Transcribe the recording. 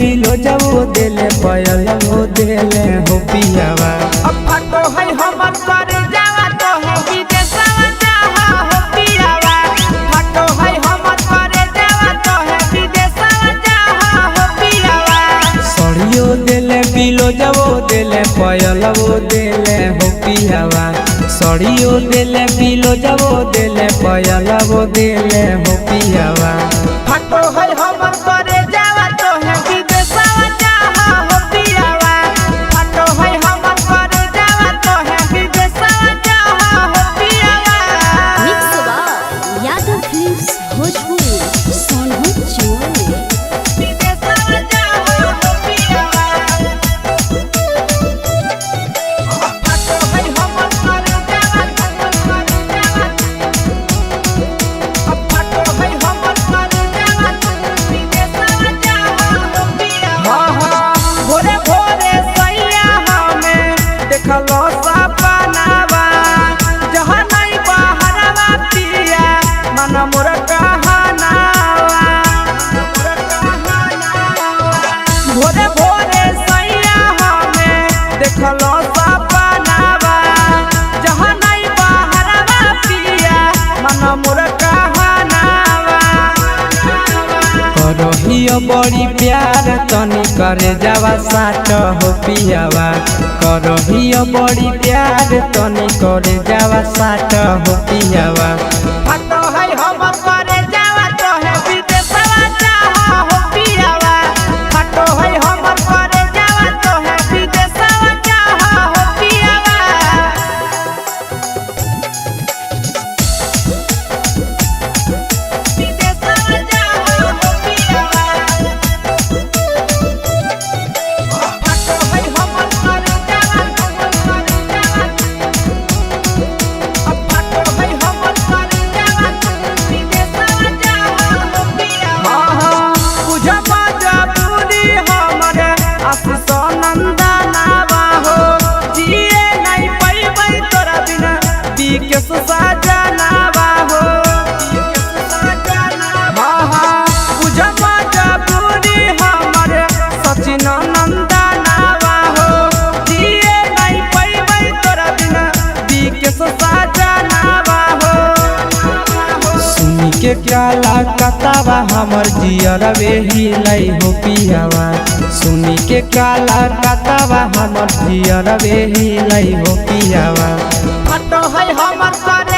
Below जबो देले पयलवो देले हो पियावा। अब फटो है हमर कर जावा तो है विदेशवा जाहा हो पियावा। फटो है हमर कर जावा तो है विदेशवा जाहा हो पियावा। सड़ियो देले बिलो जबो देले पयलवो देले हो पियावा। सड़ियो देले बिलो जबो देले पयलवो देले हो पियावा। फटो है हमर कर जावा तो है विदेशवा जाहा हो पियावा। फटो है हमर कर जावा तो है विदेशवा जाहा हो पियावा। Mix by Yadav films Bhojpuri Sonu Chimoy. विदेशवा जाहा हो पियावा। फटो है हमर कर जावा, कर जावा। फटो है हमर कर जावा, विदेशवा जाहा हो पियावा। हाँ, भोरे भोरे सैया हमें देखलो सपनावा। जहाँ नहीं बहरवा पिया मन मोर कहनावा। भोरे भोरे सैया हमें देखलो सपनावा। जहाँ नहीं बहरवा पिया मन मोर कहनावा। करहियो बड़ी प्यार तनी करे जावा साट हो पियावा। करहियो बड़ी प्यार तनी करे जावा साट हो पियावा। फटो है हमर करे जावा तो है विदेशवा जाहा हो पियावा। फटो है हमर करे जावा तो है विदेशवा जाहा हो पियावा। विदेशवा जाहा हो पियावा। फटो है हमर करे जावा, कर जावा। फटो है हमर कर जावा, विदेशवा जाहा हो पियावा। बुझ मजबूरी हमर आशीष नंदनावा हो। जिए नहीं पैबै तोरा बिना विकेश सजनावा हो। हाँ, बुझ मजबूरी हमर सचिन नंदनावा हो। जिए नहीं पैबै तोरा बिना विकेश सजनावा हो। सुनी के काला कतावा हमर जियरवे हिलै हो पियावा। सुनी के काला कतावा हमर जियरवे हिलै हो पियावा। फटो है हमर कर